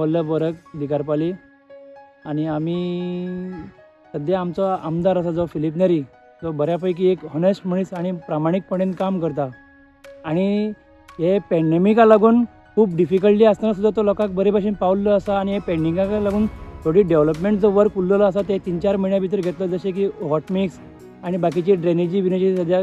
वल्लभ वरक दिकारपाली आनी आमी सद्या आमचो आमदार आसा जो फिलीप नेरी, जो बऱ्या पैकी एक हॉनेस्ट मनीस आनी प्रामाणीकपणान काम करता आनी हे पेंडेमिका लागून खूब डिफिकल्टी आसतना सुद्दां तो लोकांक बरे भशेन पावल्लो आसा आनी हे पेंडिंगाक लागून थोडी डेवलपमेंट जो वर्क उरलेलो आसा ते 3-4 म्हयन्या भितर घेतलो, जशें की हॉटमिक्स आनी बाकीची ड्रेनेजी बिनेजी सद्या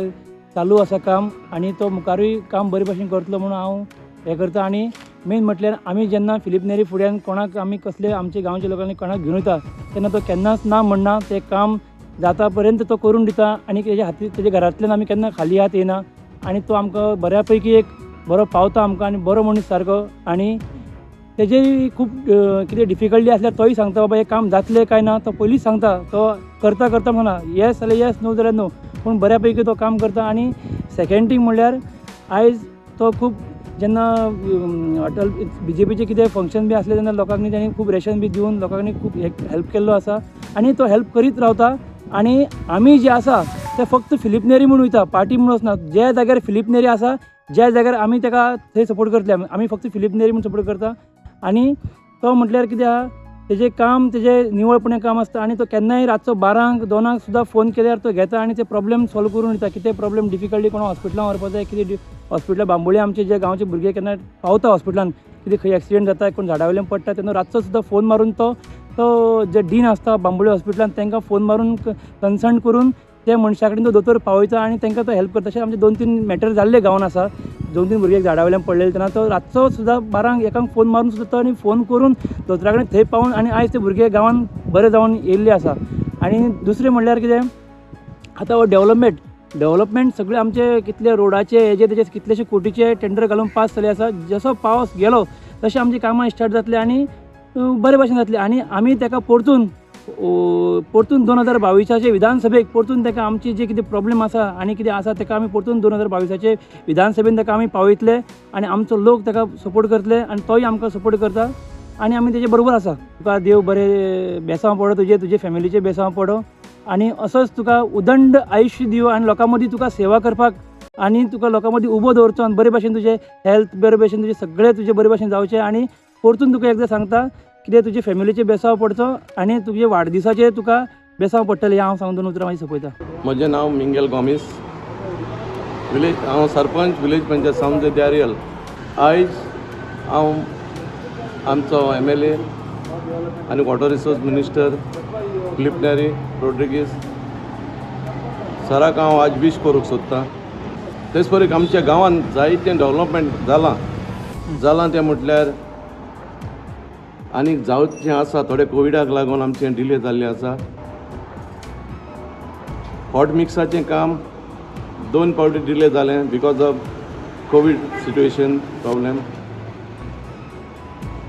चालू आसा काम आनी तो मुखारूय काम बरे भशेन करतलो म्हणून हांव हें करता. आनी मेन म्हटल्यार आमी जेन्ना फिलीप नेरी फुड्यान कोणाक आमी कसले आमचे गांवच्या लोकांनी कोणाक घेवन वयता तेन्ना तो केन्नाच ना म्हणना, तें काम जाता पर्यंत तो करून दिता आनी तेजे हाती तेजे घरांतल्यान आमी केन्ना खाली हात येना आनी तो आमकां बऱ्या पैकी एक बरो पावता आमकां आनी बरो मनीस सारको. आनी तेजेय खूब कितें डिफिकल्टी आसल्यार तोय सांगता बाबा हें काम जातलें काय ना, तो पयलींच सांगता, तो करता करता म्हणा येस जाल्यार येस, नो जाल्यार नो, पूण बऱ्या पैकी तो काम करता. आनी सेकेंड थींग म्हणल्यार आयज तो खूब जेन्ना अटल बीजेपीचें कितें फंक्शन बी आसलें तेन्ना लोकांनी ताणें खूब रेशन बी दिवन लोकांनी खूब हेल्प केल्लो आसा आनी तो हेल्प करीत रावता. आनी आमी जे आसा ते फक्त फिलीप नेरी म्हूण वयता, पार्टी म्हूण वचना. ज्या जाग्यार फिलीप नेरी आसा ज्या जाग्यार आमी ताका थंय सपोर्ट करतले, आमी फक्त फिलीप नेरी म्हूण सपोर्ट करता. आनी तो म्हटल्यार कितें आहा, तेजें काम तेजें निवळपणे काम आसता आनी तो केन्नाय रातचो 12-2 सुद्दां फोन केल्यार तो घेता आनी ते प्रॉब्लेम सॉल्व करून दिता. कितें प्रॉब्लेम डिफिकल्टी कोण हॉस्पिटलान व्हरपा जाय, कितें हॉस्पिटलान बांबोळी आमचे जे गांवचे भुरगे केन्ना पावता हॉस्पिटलान, कितें खंय एक्सिडेंट जाता, कोण झाडा वयल्यान पडटा तेन्ना रातचो सुद्दां फोन मारून तो तो जे डीन आसता बांबोळी हॉस्पिटलान तांकां फोन मारून कन्सर्न करून त्या मनशा कडेन तो दोतोर पावयता आनी तांकां तो हेल्प करता. तशें आमचे 2-3 मॅटर जाल्ले गांवान आसा, 2-3 भुरगे झाडा वयल्यान पडलेले तेन्ना तो रातचो सुद्दां 12-1 फोन मारून सुद्दां तो आनी फोन करून दोतोरा कडेन थंय पावून आनी आयज ते भुरगे गांवान बरे जावन येयल्ले आसा. आनी दुसरें म्हणल्यार कितें आतां हो डेवलपमेंट सगळे आमचे कितले रोडाचे हेजे तेजे कितलेशे कोटीचे टेंडर घालून पास जाल्ले आसा. जसो पावस गेलो तशें आमची कामां स्टार्ट जातली आनी बरे भशेन जातली. आनी आमी ताका परतून परतून 2022 विधानसभेक परतून ताका आमची जे कितें प्रॉब्लेम आसा आनी कितें आसा ताका आमी परतून 2022 विधानसभेन ताका आमी पावयतले आनी आमचो लोक ताका सपोर्ट करतले आनी तोय आमकां सपोर्ट करता आनी आमी तेजे बरोबर आसा. तुका देव बरें बेसांव पडो, तुजे तुजे फॅमिलीचें बेसांव पडो आनी असोच तुका उदंड आयुश्य दिवं आनी लोकां मदीं तुका सेवा करपाक आनी तुका लोकां मदीं उबो दवरचो आनी बरे भाशेन तुजें हेल्थ बरे भाशेन तुजें सगळें तुजें बरे भाशेन जावचें. आनी परतून तुका एकदां सांगता कितें तुजे फॅमिलीचें बेसांव पडचो आनी तुजे वाडदिसाचें तुका बेसांव पडटलें हें हांव सांगून दोन उतरां मागीर सोंपयता. म्हजें नांव मिंगेल गॉमीस, विलेज हांव सरपंच विलेज पंचायत सावंत दे आरियल. आयज हांव आमचो MLA आनी water resource minister Filipe Neri Rodrigues सराक हांव आज वीश करूंक सोदतां. तेच परी आमच्या गांवांत जायतें डेवलपमेंट जालां तें म्हटल्यार आनी जावचें आसा, थोडे कोविडाक लागून आमचें डिले जाल्लें आसा. हॉट मिक्साचें काम 2 फावटी डिले जालें because of covid situation problem.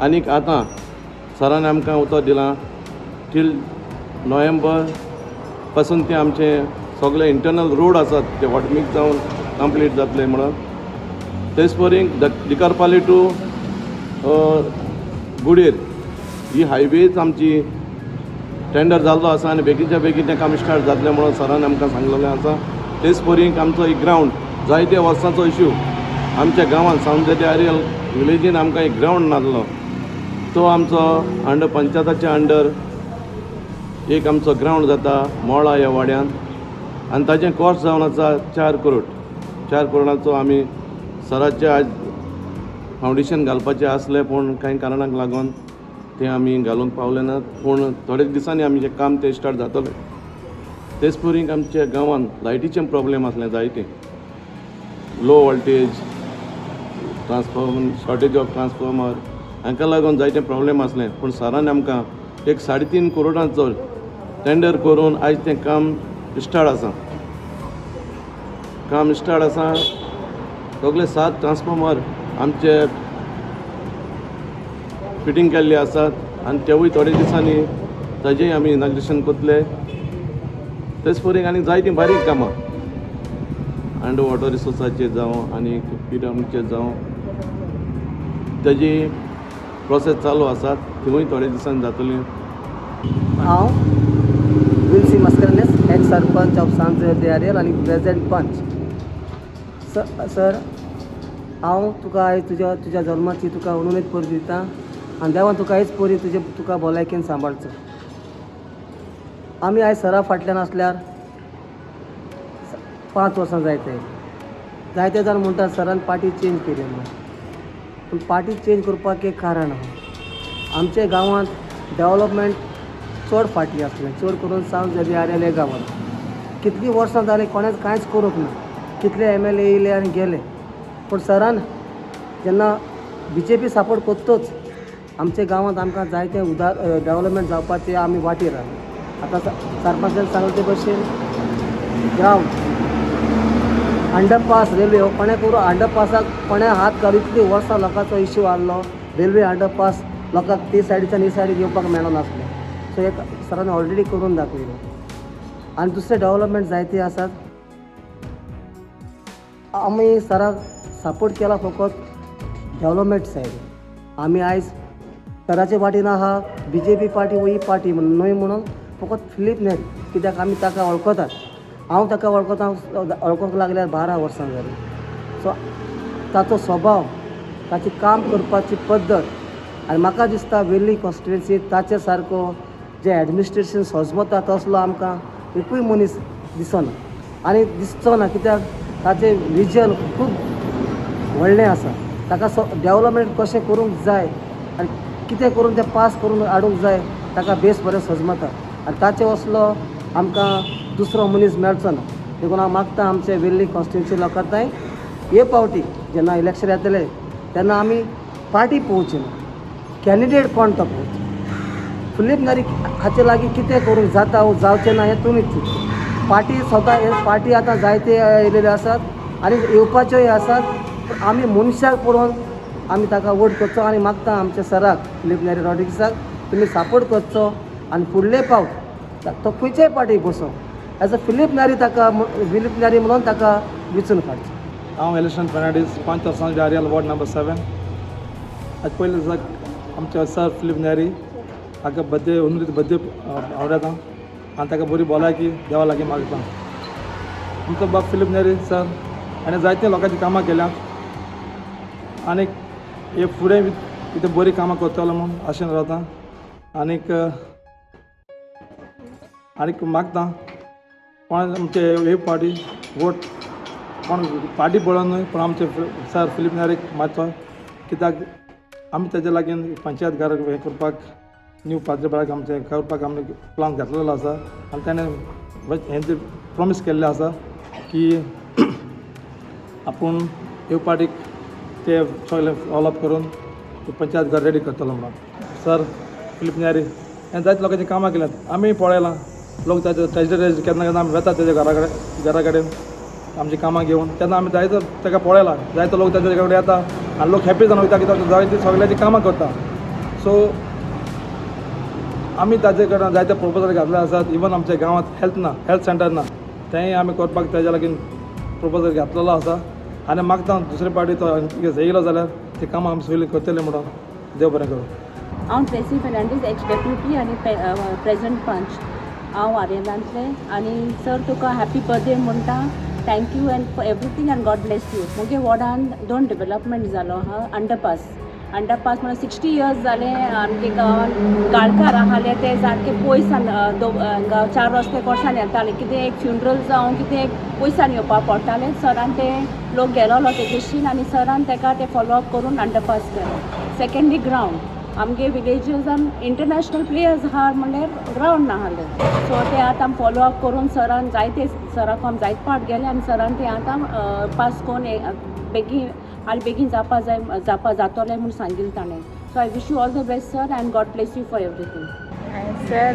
आनीक आतां सरान आमकां उतर दिलां टील नोव्हेंबर पासून तें आमचें सगळे इंटरनल रोड आसात ते हॉट मिक्स जावन कंप्लीट जातले म्हणून. तेच परी दिकारपाली टू गुडेर ही हायवेच आमची टेंडर जाल्लो आसा आनी बेगीनच्या बेगीन तें काम स्टार्ट जातलें म्हणून सरान आमकां सांगलेलें आसा. तेच परी आमचो एक ग्रावंड जायते वर्सांचो इश्यू आमच्या गांवांत सावंत दे आरियल विलेजीन आमकां एक ग्रावंड नासलो, तो आमचो अंडर पंचायताच्या अंडर एक आमचो ग्रावंड जाता मोळा ह्या वाड्यान आनी ताचें कॉस्ट जावन आसा 4 करोड. 4 करोडाचो आमी सराचें आज फावंडेशन घालपाचें आसलें पूण कांय कारणाक लागून तें आमी घालूंक पावले ना, पूण थोड्या दिसांनी आमचें काम तें स्टार्ट जातलें. तेच परी आमच्या गांवांत लायटीचें प्रॉब्लेम आसलें जायतें, low voltage transformer, shortage of transformer हांकां लागून जायते प्रॉब्लेम आसलें, पूण सरान आमकां एक 3.5 करोडांचो टेंडर करून आयज तें काम स्टार्ट आसा. काम स्टार्ट आसा, सगळे 7 ट्रान्सफॉर्मर आमचे फिटींग केल्ले आसात आनी तेवूय थोड्या दिसांनी ताजेय आमी इनाग्रेशन करतले. तेच परी आनी जायतीं बारीक कामां अंडर वॉटर रिसोर्साचेर जावं आनी पीडब्ल्यूचेर जावं ताजी प्रोसेस चालू आसात, तिवूय थोड्या दिसांनी जातली. हांव Wilson Mascarenhas, ex sarpanch of San Jose de Areal आनी प्रेजेंट पंच. सर हांव तुका आयज तुज्या तुज्या जल्माची तुका अनुनेत परबीं दिता. आनी देवान तुका हेच परी तुजे तुका भलायकेन सांबाळचो. आमी आयज सरा फाटल्यान आसल्यार 5 वर्सां जायते जायते जाण म्हणटात सरान पार्टी चेंज केली म्हणून, पूण पार्टी चेंज करपाक एक कारण आहा. आमच्या गांवांत डेवलपमेंट चड फाटीं आसलें, चड करून सांत झेवियर आरेल ह्या गांवांत कितलीं वर्सां जालीं कोणेंच कांयच करूंक ना, कितले MLA येयले आनी गेले. पूण सरान जेन्ना BJP support करतच आमच्या गांवांत आमकां जायते उदार डेवलपमेंट जावपाचें आमी वाटेर आहा. आतां सरपंचान सांगलें ते भशेन ग्रावंड अंडरपास रेल्वे हो कोणें करूं अंडरपासाक कोणें हात घालूं इतलीं वर्सां लोकांचो इश्यू आहलो. रेल्वे अंडरपास लोकांक ती सायडीच्यान ही सायडीक येवपाक मेळनासलें. सो एक सरान ऑलरेडी करून दाखयलें. आनी दुसरें डेवलपमेंट जायते आसात. आमी सराक सपोर्ट केला फकत डेवलपमेंट सायड. आमी आयज सराचे वाटेन आहा, BJP party वो ही पार्टी म्हणून न्हय, म्हणून फकत फिलीप नेरी, कित्याक आमी ताका वळखतात. हांव ताका वळखता, वळखूंक लागल्यार 12 वर्सां जालीं. सो ताचो स्वभाव, ताची काम करपाची पद्दत आनी म्हाका दिसता वेर्ली कॉन्स्टिट्युएन्सी ताचे सारको जे एडमिनिस्ट्रेशन सजमता तसलो आमकां एकूय मनीस दिसना आनी दिसचो ना, कित्याक ताचें विजन खूब व्हडलें आसा. ताका डेवलपमेंट कशें करूंक जाय आनी कितें करून तें पास करून हाडूंक जाय ताका बेस बरें सजमता आनी ताचे असलो आमकां दुसरो मनीस मेळचो ना. देखून हांव मागता आमचे वेर्ली कॉन्स्टिट्युएन्सी लोकां थंय हे पावटी जेन्ना इलेक्शन येतलें तेन्ना आमी पार्टी पळोवची ना, कॅन्डिडेट कोण तो पळोवचो. फिलीप नेरी हाचे लागीं कितें करूंक जाता वो जावचें ना हें तुमीच चिंतचें. पार्टी स्वता पार्टी आतां जायते येयलेले आसात आनी येवपाच्योय आसात, पूण आमी मनशाक पळोवन आमी ताका वोट करचो आनी मागता आमच्या सराक फिलीप नेरी रॉड्रिगसाक तुमी सपोर्ट करचो आनी फुडले पावट तो खंयच्याय पार्टीक बसो एज अ फिलीप नेरी ताका फिलीप नेरी म्हणून ताका विचून काडचो. हांव एलिशन फेर्नांडीस, 5 वर्सां आरियल वॉर्ड नंबर 7. आज पयले दिसाक आमच्या सर फिलीप नेरी हाका बड्डे उन्नत बड्डे आवडटा आनी ताका बरी भलायकी देवा लागीं मागता. आमचो बाब फिलीप नेरी सर हाणें जायते लोकांची कामां केल्यात आनी हे फुडें कितें बरीं कामां करतलो म्हूण आशेन रावता आनीक आनीक मागता कोण आमचे हे पार्टी वोट कोण पार्टी पळोवन न्हय, पूण आमचे सर फिलीप नेरीक मारचो, कित्याक आमी ताजे लागीं पंचायत घर हें करपाक न्यू पाद्रेबाग आमचें करपाक आमी प्लान घातलेलो आसा आनी ताणें हें प्रोमीस केल्लें आसा की आपूण हे पार्टीक ते सगळें फॉलोअप करून पंचायत घर रेडी करतलो म्हणून. सर फिलीप नेरी हें जायते लोकांची कामां केल्यात, आमी पळयलां लोक ताचे ट्रेजरी केन्ना केन्ना आमी वेतात तेज्या घरा कडेन आमची कामां घेवन, तेन्ना आमी जायते ताका पळयलां, जायते लोक ताच्या कडेन येता आनी लोक हॅपी जावन वयता कित्याक जायते सगळ्यांची कामां करता. सो आमी ताजे कडेन जायते प्रोपोजल घातले आसात. इवन आमच्या गांवांत हेल्थ ना, हेल्थ सेंटर ना, तेंय आमी करपाक ताज्या लागीं प्रोपोजल घातलेलो आसा आनी मागता दुसरे पार्टी तो येयलो जाल्यार ती कामां आमी सगळीं करतले म्हणून. देव बरें करूं. हांव ट्रेसी फेर्नांडीस, एक्स डेप्युटी आनी प्रेजंट पंच. हांव आर्यलांतलें आनी सर तुका हॅपी बर्थडे म्हणटा. Thank you and for everything and God bless you. मुगे वॉर्डान 2 डेवलपमेंट जालो आहा. अंडरपास, अंडरपास म्हणून 60 इयर्स जाले आमगे गांवान गाडकार आहाले ते सारके पयसान 4 रस्ते कडसान येताले, कितें एक फ्युनरल जावं कितें एक पयसान येवपाक पडटालें. सरान ते लोक गेलोलो तेजेशीन आनी सरान ताका ते फॉलोअप करून अंडरपास केलो. सेकेंडली ग्रावंड, आमगे विलेजर्सान इंटरनॅशनल प्लेयर्स आहा म्हणल्यार ग्रावंड ना आहले, सो ते आतां फॉलोअप करून सरान जायते सराक आमी जायते पाट गेले आनी सरान ते आतां पास करून बेगीन आनी बेगीन जावपा जाय जावपा जातोलें म्हूण सांगिल्लें ताणें. So I wish you all the best sir and God bless you for everything. Sir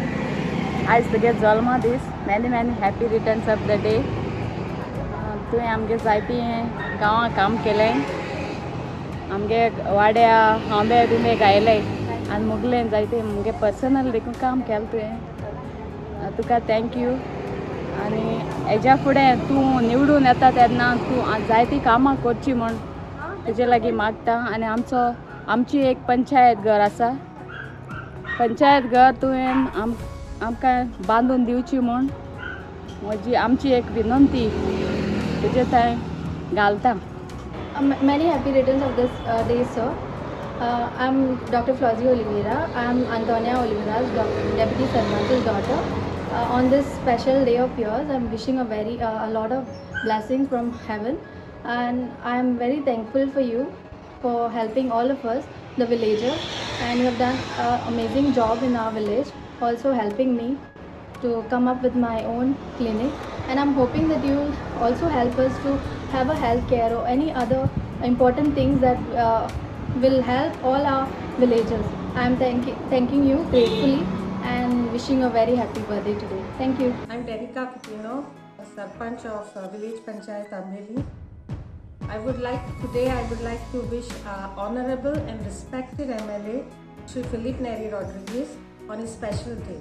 आयज तुगे जल्मा दीस, many many happy returns of the day. तुवें आमगे जायती गांवां काम केलें, आमगे वाड्या आंबे बिंबे गायले आनी मुगलें जायते मुगे पर्सनल देखून काम केलें तुवें, तुका thank you. आनी हेज्या फुडें तूं निवडून येता तेन्ना तूं जायतीं कामां करचीं म्हूण तुजे लागीं मागता. आनी आमचो आमची एक पंचायत घर आसा, पंचायत घर तुवें आमकां बांदून दिवची म्हूण म्हजी आमची एक विनंती तुजे थंय घालता. Many happy returns of this day, sir. I'm Dr. Flozzy Oliveira. I'm Antonia Oliveira's Deputy Sarpanch's daughter. On this special day of yours, I'm wishing a lot of blessings from heaven, and I'm very thankful for you for helping all of us, the villagers, and you have done an amazing job in our village, also helping me to come up with my own clinic, and I'm hoping that you will also help us to have a health care or any other important things that will help all our villagers. I'm thanking you gratefully and wishing a very happy birthday today. Thank you. I'm Derika Coutinho, Sarpanch of Village Panchayat Ambeli. Today I would like to wish our honorable and respected MLA Shri Filipe Neri Rodrigues on his special day.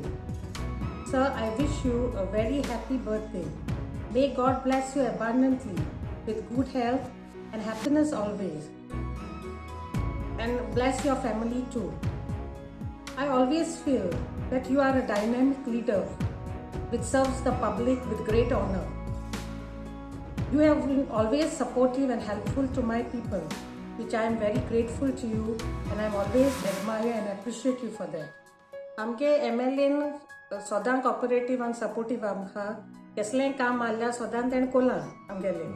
Sir, I wish you a very happy birthday. May God bless you abundantly with good health and happiness always, and bless your family too. I always feel that you are a dynamic leader which serves the public with great honor. You have been always supportive and helpful to my people, which I am very grateful to you, and I always admire and appreciate you for that. आमगे M L N सदां cooperative आनी supportive आमकां कसलेंय काम मारल्यार सदां तेणें कोलां आमगेलें,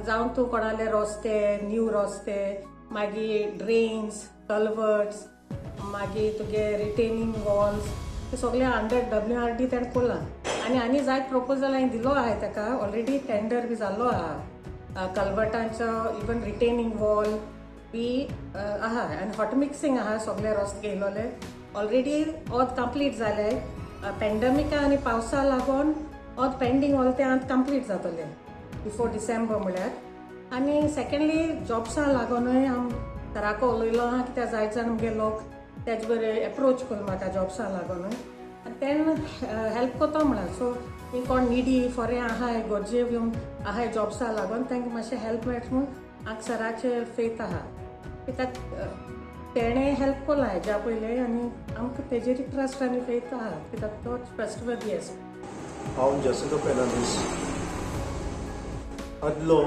जावं तूं कोणाले रस्ते, न्यू रस्ते, मागीर ड्रेन्स, कल्वर्ट्स, मागीर तुगे रिटेनिंग वॉल्स, ते सगळे अंडर WRD तेणें कोलां. आनी आनी जायत प्रपोजल हांवें दिलो आहा ताका, ऑलरेडी टेंडर बी जाल्लो आहा कल्वर्टांचो, इवन रिटेनिंग वॉल बी आहा आनी हॉट मिक्सिंग आहा. सगळे रस्ते येयलोले ऑलरेडी अर्द कंप्लीट जाले. पेंडमिका आनी पावसा लागून अर्द पेंडींग उरलें, तें आतां कंप्लीट जातलें बिफोर डिसेंबर म्हळ्यार. आनी सेकेंडली जॉब्सां लागूनय हांव सराको उलयलो आहा, कित्याक जायत जाण मुगे लोक तेज बरें एप्रोच करून म्हाका जॉब्सां लागूनय आनी तेणें हेल्प करता म्हळ्यार. सो ही कोण निडी फोरें आहाय, गरजे येवन आहाय जॉब्सां लागून, तांकां मातशें हेल्प मेळटा म्हूण हांगा सराचेर फेथ आहा, कित्याक तेणें हेल्प कोला हेज्या पयलें आनी आमकां तेजेर ट्रस्ट आनी फेथ आहा, कित्याक तो ट्रस्टवर्दी आसा. हांव जासिंतो फेर्नांडीस, आदलो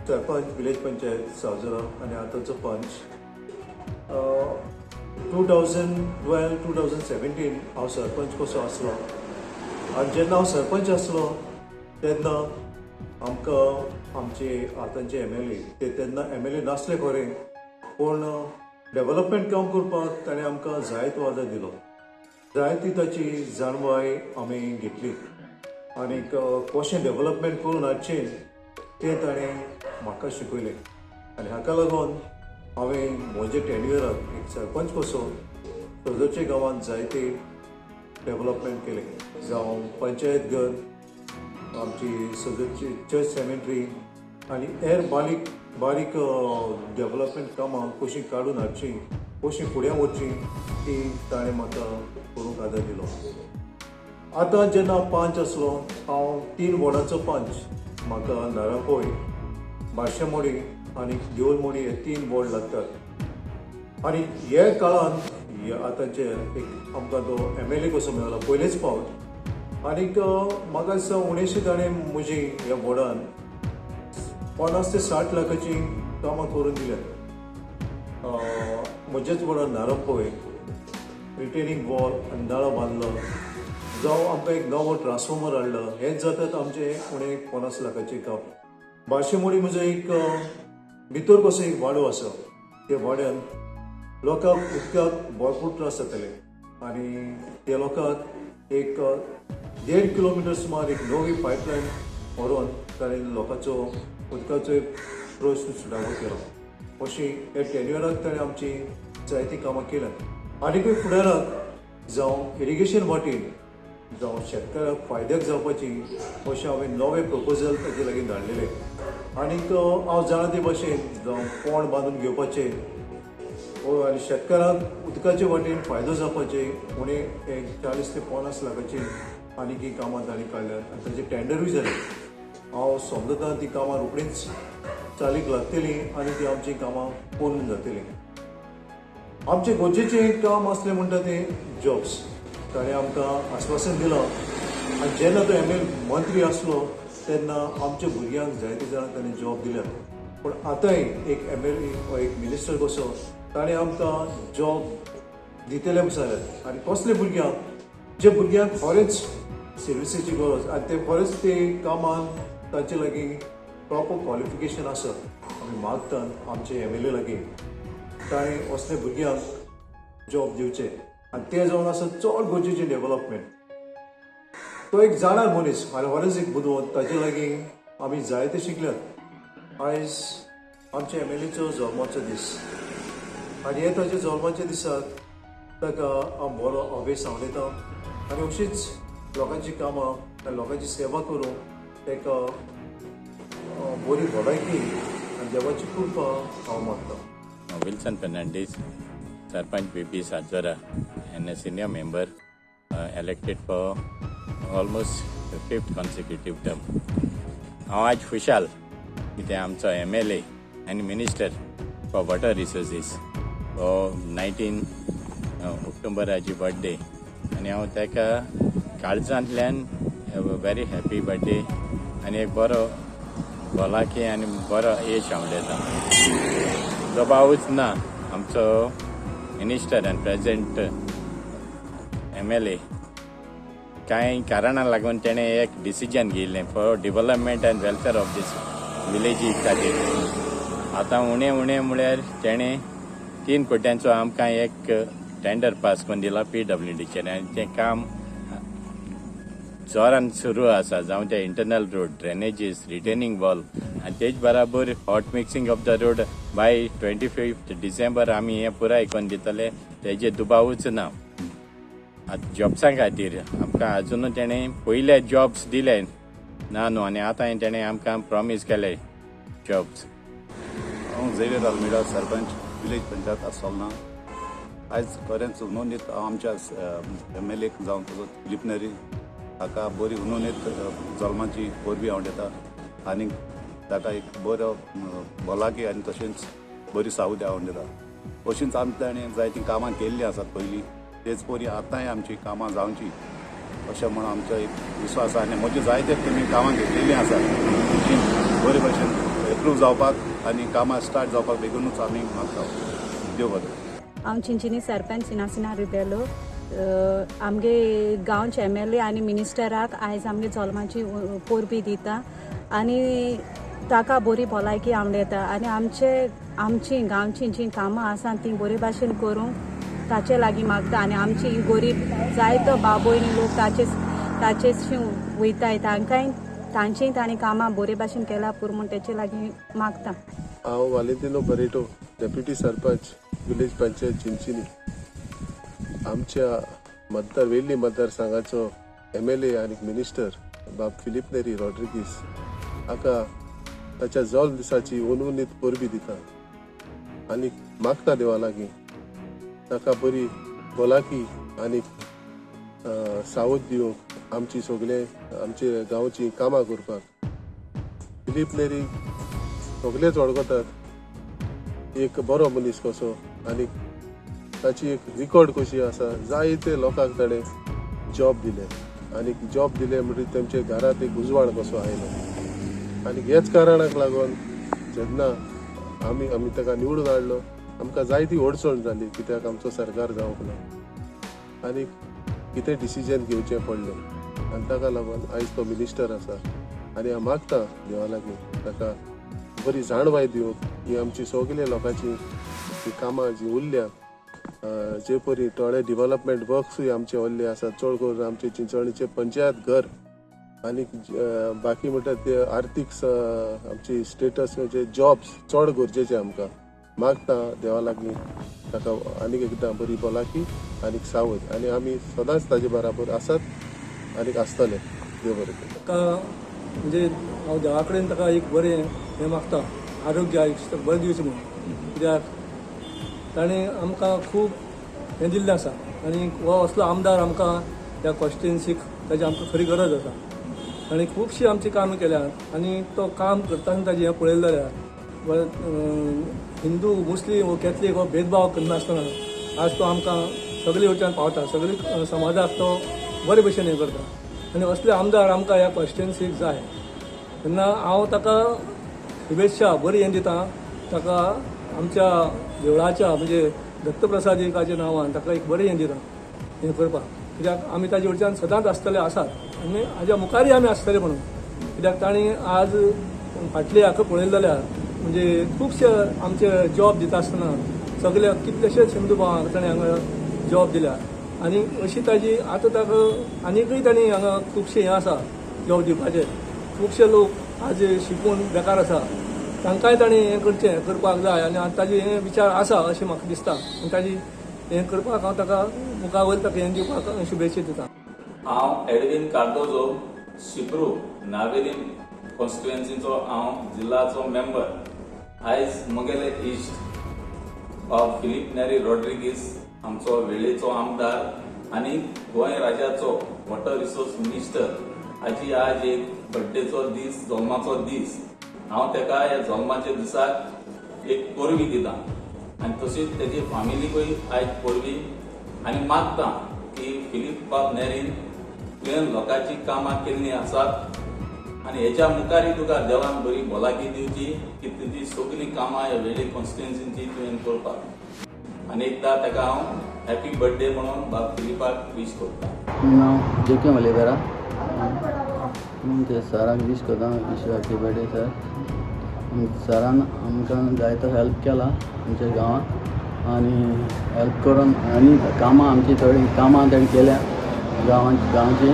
सरपंच विलेज पंचायत सावजरा आनी आतांचो पंच. 2012 2017 हांव सरपंच कसो आसलो आनी जेन्ना हांव सरपंच आसलो तेन्ना आमकां आमचे आतांचे MLA, ते तेन्ना MLA नासले खरें, पूण डेवलपमेंट काम करपाक ताणें आमकां जायतो आदार दिलो, जायती ताची जाणवाय आमी घेतली आनी कशें डेवलपमेंट करून हाडचें तें ताणें म्हाका शिकयलें. आनी हाका लागून हांवें म्हज्या टेन्युअराक एक सरपंच कसो सदरच्या गांवांत जायते डेवलपमेंट केलें, जावं पंचायत घर, आमची सदरची चर्च सेमेट्री आनी हेर बारीक बारीक डेवलपमेंट कामां कशीं काडून हाडचीं, कशीं फुडें वचचीं ती ताणें म्हाका करूंक आदार दिलो. आतां जेन्ना पंच आसलो, हांव 3 वॉर्डाचो पंच, म्हाका नारापोय, बारशेमोडी आनी देवलमोडी हे 3 वॉर्ड लागतात. आनी हे काळांत आतांचे एक आमकां तो MLA कसो मेळ्ळो पयलेच फावट, आनीक म्हाका दिसता उणेशी ताणें म्हजी ह्या वॉर्डान 50 ते 60 लाखाची कामां करून दिल्यात. म्हजेच वॉर्डान नारपोय रिटेनिंग वॉल आनी नळो बांदलो, जावं आमकां एक नवो ट्रान्सफॉर्मर हाडलो, हेच जातात आमचें उणें 50 लाखाचें काम. बारशेमोडी म्हजो एक भितर कसो एक वाडो आसा, त्या वाड्यान लोकांक उदकाक भरपूर त्रास जाताले आनी त्या लोकांक एक 1.5 किलोमिटर सुमार एक नवी पायपलायन व्हरोन ताणें लोकांचो उदकाचो एक प्रश्न सुटावो केलो. अशी ह्या टेन्युअराक ताणें आमची जायतीं कामां केल्यात. आनीकूय फुडाराक जावं इरिगेशन वाटेन जावं शेतकाराक फायद्याक जावपाची अशें हांवें नवे प्रपोजल ताजे लागीं धाडलेले. आनीक हांव जाणा ते भाशेन जावं पोंड बांदून घेवपाचें आनी शेतकाराक उदकाचे वाटेन फायदो जावपाचे उणें एक 40 ते 50 लाखाची आनीक ही कामां तांणी काडल्यात आनी ताचें टेंडरूय जालें. हांव समजता ती कामां रोखडीच चालीक लागतली आनी ती आमची कामां पूर्ण जातली. आमचें गरजेचें काम आसलें म्हणटा तें जॉब्स, ताणें आमकां आस्वासन दिलां आनी जेन्ना तो ML मंत्री आसलो तेन्ना आमच्या भुरग्यांक जायते जाणांक ताणें जॉब दिल्यात, पूण आतांय एक MLA वा एक मिनिस्टर कसो ताणें आमकां जॉब दितले म्हूण सांगलें आनी कसले भुरग्यांक, जे भुरग्यांक खरेंच सर्विसेची गरज आनी ते खरेंच ते कामान तांचे लागीं प्रॉपर क्वॉलिफिकेशन आसा. आमी मागतात आमचे एम एल ए लागीं ताणें असले भुरग्यांक जॉब दिवचे आनी तें जावन आसा चड गरजेचें डेवलपमेंट. तो एक जाणार मनीस आनी खरेंच एक बुदवंत, ताचे लागीं आमी जायते शिकल्यात. आयज आमच्या एम एल एचो जल्माचो दीस आनी हे ताच्या जल्माच्या दिसाक ताका हांव बरो अवेस आवडयता आनी अशीच लोकांची कामां आनी लोकांची सेवा करूंक ताका बरी भलायकी आनी देवाची कृपा हांव मागता. Wilson Fernandes, sarpanch BP Sajora and a senior member elected for almost fifth consecutive term. हांव आज खुशाल कित्याक आमचो एम एल ए आनी मिनिस्टर फॉर वॉटर रिसोर्सीस हो 19 ऑक्टोबराची बर्थडे आनी हांव ताका काळजांतल्यान व्हेरी हॅपी बर्थडे आनी एक बरो भलायकी आनी बरो येश आवडयता. दबावूच ना, आमचो मिनिस्टर आनी प्रेजेंट एम एल ए कांय कारणां लागून तेणें एक डिसिजन घेयल्लें for development and welfare of this विलेजी खातीर. आतां उणें उणें म्हळ्यार तेणें 3 कोट्यांचो आमकां एक टेंडर पास करून दिला पी डब्ल्यू डीचेर आनी तें काम जोरान सुरू आसा, जावं ते internal road, drainages, retaining wall आनी तेच बराबर hot mixing of the road by 25 December आमी हें पुराय करून दितले, तेजे दुबावूच ना. आतां जॉब्सां खातीर आमकां आजुनूय तेणें पयले जॉब्स दिले ना न्हू, आनी आतां तेणें आमकां प्रॉमीस केले जॉब्स. हांव झेवियर आल्मेडा, सरपंच विलेज पंचायत आसोलना. आयज खरेंच उनोनीत आमच्या एम एल एक जावन तसो फिलीप नेरी हाका बरी उनोनीत जल्माची परबी आवडटा आनी ताका एक बरो भलायकी आनी तशेंच बरी सावद आवडटा. अशींच आमी ताणें जायतीं कामां केल्लीं आसात पयलीं, तेच परी आतांय आमचीं कामां जावचीं अशें म्हूण आमचो एक विस्वास आसा आनी म्हजी जायते तुमी कामां घेतलेलीं आसात तीं बरे भशेन एप्रूव जावपाक आनी कामां स्टार्ट जावपाक बेगीनूच आमी मागता. देव बरें. हांव चिंचिनी सरपंच इनासिना रिबेलो. आमगे गांवचे एम एल ए आनी मिनिस्टराक आयज आमगे जल्माची परबी दिता आनी ताका बरी भलायकी आवडयता आनी आमचे आमची गांवची जीं कामां आसा तीं बरे भाशेन करूंक ताचे लागीं मागता आनी आमची गरीब जायतो बाबोयनी लोक ताचेशी वयताय, तांकांय तांचीय तांणी कामां बरे भाशेन केला पुरो म्हूण तेचे लागीं मागता. हांव Valentino Barreto, deputy sarpanch, village panchayat Chinchinim. आमच्या मतदार वेल्ली मतदारसंघाचो एम एल ए आनी मिनिस्टर बाब फिलीप नेरी रॉड्रिगीस हाका ताच्या जल्म दिसाची उनउनीत परबी दिता आनी मागता देवा लागीं ताका बरी भलायकी आनी सावध दिवंक आमची सगळे आमचे गांवची कामां करपाक. फिलीप नेरी सगळेच वळखतात, एक बरो मनीस कसो आनी ताची एक रिकॉर्ड कशी आसा, जायते लोकांक ताणें जॉब दिले आनी जॉब दिले म्हणटकीर तेमच्या घरांत एक उजवाड कसो आयलो आनी ह्याच कारणाक लागून जेन्ना आमी आमी ताका निवडून हाडलो आमकां जायती अडचण जाली, कित्याक आमचो सरकार जावंक ना आनी कितें डिसिजन घेवचें पडलें आनी ताका लागून आयज तो मिनिस्टर आसा आनी हांव मागता देवा लागीं ताका बरी जाणवाय दिवंक ही आमची सगळे लोकांची कामां जीं उरल्या, जे परी थोडे डिवलपमेंट वर्क्सूय आमचे उरले आसात, चड करून आमचे चिंचोणीचे पंचायत घर आनी बाकी म्हणटात ते आर्थीक आमची स्टेटस म्हणजे जॉब्स चड गरजेचे आमकां. मागता देवा लागीं ताका आनीक एकदां बरी भलायकी आनी सावध आनी आमी सदांच ताजे बराबर आसात आनी आसतले. देव बरें करूं. ताका म्हणजे हांव देवा कडेन ताका एक बरें हें मागता, आरोग्य आयुश्य बरें दिवचें म्हणून, कित्याक ताणें आमकां खूब हें दिल्लें आसा आनी हो असलो आमदार आमकां ह्या कॉन्स्टिट्युएन्सीक ताजी आमकां खरी गरज आसा. आनी खुबशीं आमचीं कामां केल्यात आनी तो काम करतना ताजें हें पळयलें जाल्यार हिंदू मुस्लीम वो कॅथलीक हो भेदभाव करनासतना आज तो आमकां सगळे वटेन पावता, सगळे समाजाक तो बरे भशेन हें करता आनी असले आमदार आमकां ह्या कॉन्स्टिट्युएन्सीक जाय. तेन्ना हांव ताका शुभेच्छा बरी हें दिता, ताका आमच्या देवळाच्या म्हणजे दत्तप्रसादिकाच्या नांवान ताका एक बरें हें दिलां हें करपाक, कित्याक आमी ताजे वटच्यान सदांच आसतले आसात आनी हाज्या मुखारय आमी आसतले म्हणून. कित्याक तांणी आज फाटले हाका पळयलें जाल्यार म्हणजे खुबशे आमचे जॉब दिता आसतना सगळे कितलेशेच हिंदू भावांक ताणें हांगा जॉब दिल्या आनी अशी ताजी आतां ताका आनीकय तांणी हांगा खुबशे हें आसा जॉब दिवपाचे. खुबशे लोक आज शिकून बेकार आसा, तांकांय ताणें हें करचें करपाक जाय आनी ताजे हे विचार आसा अशें म्हाका दिसता आनी ताजी हें करपाक हांव ताका मुखार वयर ताका हें दिवपाक शुभेच्छा दिता. हांव एडवीन कार्दोजो, शिप्रू नावेलीम कॉन्स्टिट्युएन्सीचो हांव जिल्लाचो मेंबर. आयज म्हगेले इश्ट बाब फिलीप नेरी रॉड्रिगीस आमचो वेळेचो आमदार आनी गोंय राज्याचो वॉटर रिसोर्स मिनिस्टर हाजी आज एक बड्डेचो दीस, जल्माचो दीस. हांव ताका ह्या जल्माच्या दिसाक एक परबी दिता आनी तशीच तेजी फामिलीकूय आयज परबी आनी मागता की फिलीप बाब नेरीन तुवें लोकांची कामां केल्लीं आसात आनी हेच्या मुखारय तुका देवान बरी भलायकी दिवची की तुजी सगळीं कामां ह्या वेळी कॉन्स्टिट्युएन्सीची तुवें करपाक. आनी एकदां ताका हांव हॅपी बर्थडे म्हणून बाब फिलिपाक वीश करता. नांव जेके ओलिवेरा. ते सराक वीश करता, विश हॅपी बर्थडे सर. सरान आमकां जायतो हेल्प केला आमच्या गांवांत आनी हेल्प करून आनी कामां आमची थोडीं कामां ताणें केल्या गांवची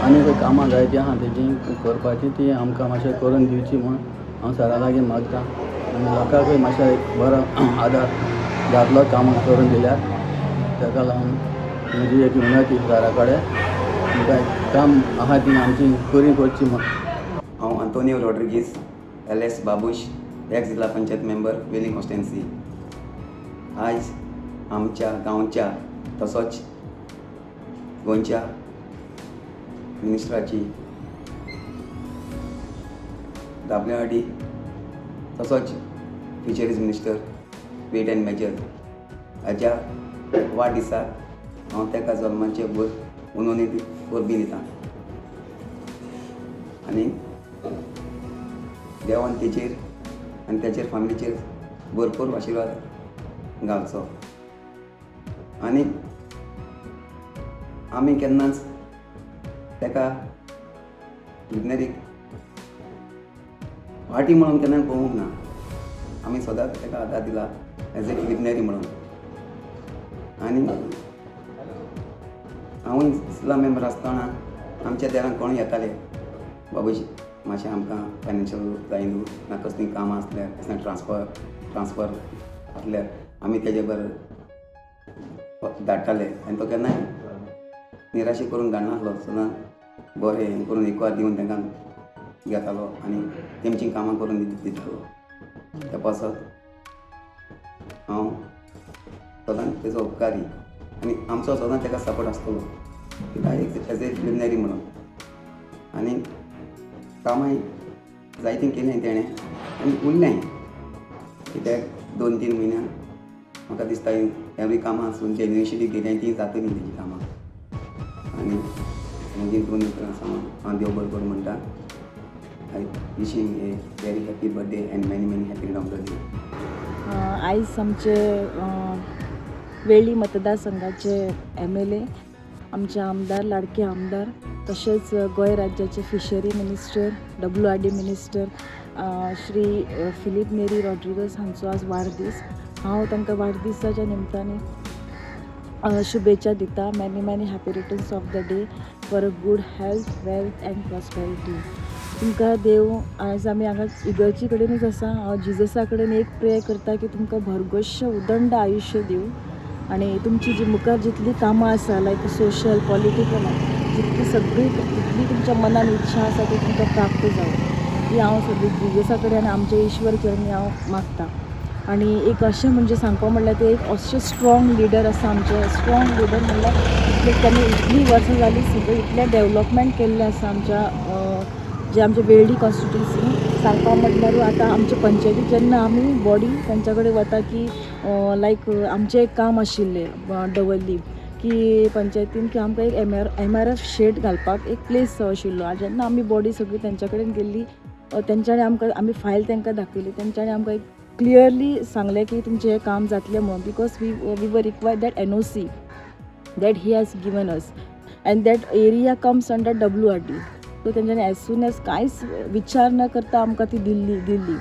आनी खंय कामां जायतीं आहा तेजी करपाची ती आमकां मातशें करून दिवची म्हूण हांव सरा लागीं मागता आनी लोकांकूय मातशें एक बरो आदार जातलो कामां करून दिल्यार. ताका लागून म्हजी एक विनंती सरा कडेन तुमकां काम आहा ती आमची पुरी करची म्हूण. हांव Antonio Rodrigues L S Babush, ex Zilla Panchayat member, Velim constituency. आयज आमच्या गांवच्या तसोच गोंयच्या मिनिस्टराची डब्ल्यू आर डी तसोच fisheries minister weight and measure हाज्या वाडदिसाक हांव ताका जल्माचे उनोनी परबी दिता आनी देवान तेचेर आनी ताचेर फामिलीचेर भरपूर आशिर्वाद घालचो आनी आमी केन्नाच ताका विज्ञानीक पार्टी म्हणून केन्ना पळोवंक ना. आमी सदांच ताका आदार दिला एज ए फिलिप म्हणून. आनी हांवूय जिल्ला मेंबर आसतना आमच्या देरान कोण येताले, बाबूजी मातशें आमकां फायनान्शियल जाय न्हू, ना कसलीं कामां आसल्यार कसलें ट्रान्सफर आसल्यार आमी तेजे बरोबर धाडटाले आनी तो केन्नाय निराशे करून धाडनासलो, सदां बरें हें करून एकवार दिवन तांकां घेतालो आनी तेमचीं कामां करून दितालो. त्या पासत हांव सदांच तेजो उपकारी आनी आमचो सदांच ताका सपोर्ट आसतलो कित्याक एज ए फिलीप नेरी म्हणून. आनी कामांय जायतीं केलीं तेणें आनी उरलें कित्याक 2-3 म्हयन्यान म्हाका दिसता एवरी कामां आसून जे इनिशिएटीव घेतली तीं जातलीं तेजी कामां. आनी म्हजी दोन उतरां सांगून हांव देव बरें करूं म्हणटा. I wishing a very happy birthday and many many happy returns of the day. आयज आमचे वेळ्ळी मतदारसंघाचे MLA, आमचे आमदार, लाडके आमदार, तशेंच गोंय राज्याचे fishery minister, WRD minister Shri Filipe Neri Rodrigues हांचो आज वाडदीस. हांव तांकां वाडदिसाच्या निमतान शुभेच्छा दिता. Many many happy returns of the day for a good health, wealth and prosperity. तुमकां देव, आयज आमी हांगा इगर्जी कडेनूच आसा, हांव जिजसा कडेन एक प्रे करता की तुमकां भरघोस उदंड आयुश्य दिवं आनी तुमची जी मुखार जितली कामां आसा लायक सोशल, पॉलिटिकल, जितकी सगळी तितली तुमच्या मनान इच्छा आसा ती तुमकां प्राप्त जावं ही हांव सगळी जिजसा कडेन आनी आमच्या ईश्वर चरणी हांव मागता. आनी एक अशें म्हणजे सांगपा म्हणल्यार ते एक अशें स्ट्रॉंग लिडर आसा आमचें. स्ट्रॉंग लिडर म्हणल्यार इतले ताणें इतलीं वर्सां जालीं सगळीं इतलें डेवलपमेंट केल्लें आसा आमच्या जे आमचे वेळ्ळी कॉन्स्टिट्युएन्सी. सांगपा म्हटल्यार आतां आमचे पंचायती जेन्ना आमी बॉडी तांच्या कडेन वता की लायक आमचें एक काम आशिल्लें दवर्ली की पंचायतीन की आमकां एक MRF shade घालपाक एक प्लेस जाय आशिल्लो. आनी जेन्ना आमी बॉडी सगळी तेंच्या कडेन गेल्ली तेंच्यांनी आमकां, आमी फायल तांकां दाखयली, तेंच्यांनी आमकां एक क्लियरली सांगलें की तुमचें हें काम जातलें म्हणून, because we were required that NOC that he has given us and that area comes under WRD. So तेंच्यांनी एज सून एज कांयच विचार न करता आमकां ती दिल्ली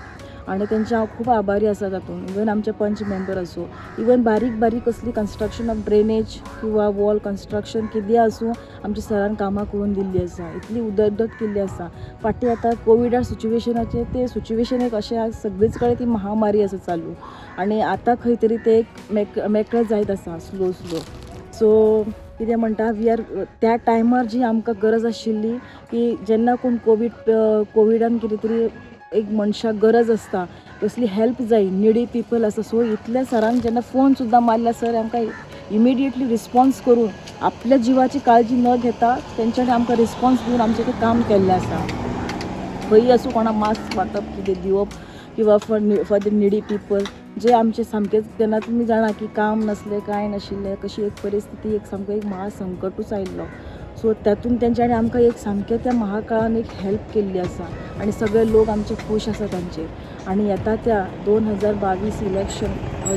आनी तेंचे हांव खूब आभारी आसा तातूंत. इवन आमचे पंच मेंबर आसूं, इवन बारीक बारीक कसली कन्स्ट्रक्शन ऑफ ड्रेनेज किंवा वॉल कन्स्ट्रक्शन कितें आसूं, आमच्या सरान कामां करून दिल्ली आसा, इतली उदरगत केल्ली आसा. फाटीं आतां कोविडा सिच्युएशनाचेर ते सिच्युएशन एक अशें आसा, सगळीच कडेन ती महामारी आसा चालू आनी आतां खंय तरी ते एक मेकळें जायत आसा स्लो स्लो. सो कितें म्हणटा, we are त्या टायमार जी आमकां गरज आशिल्ली की जेन्ना कोण कोविडान कितें तरी एक मनशाक गरज आसता, कसली हेल्प जाय, निडी पिपल आसा, सो इतल्या सरान जेन्ना फोन सुद्दां मारल्या, सर आमकां इमिडिएटली रिस्पॉन्स करून आपल्या जिवाची काळजी न घेता तेंच्यांनी आमकां रिस्पॉन्स दिवन आमचें तें काम केल्लें आसा. खंयी आसूं कोणाक मास्क वांटप कितें दिवप किंवा फॉर the needy people जे आमचे सामकेंच तेन्ना तुमी जाणा की काम नासलें कांय नाशिल्लें, कशी एक परिस्थिती एक सामको एक महासंकटूच आयिल्लो. सो तातूंत तेंच्यांनी आमकां एक सामकें त्या महाकाळान एक हेल्प केल्ली आसा आनी सगळे लोक आमचे खूश आसा तांचेर. आनी येता त्या 2022 इलेक्शन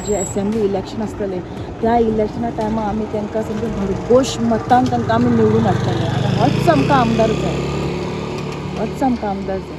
जे एसेंब्ली इलेक्शन आसतलें त्या इलेक्शना टायमार आमी तांकां सामकें भरघोश मतान तांकां आमी निवडून हाडटले आनी होच आमकां आमदार जाय, होच आमकां आमदार जाय.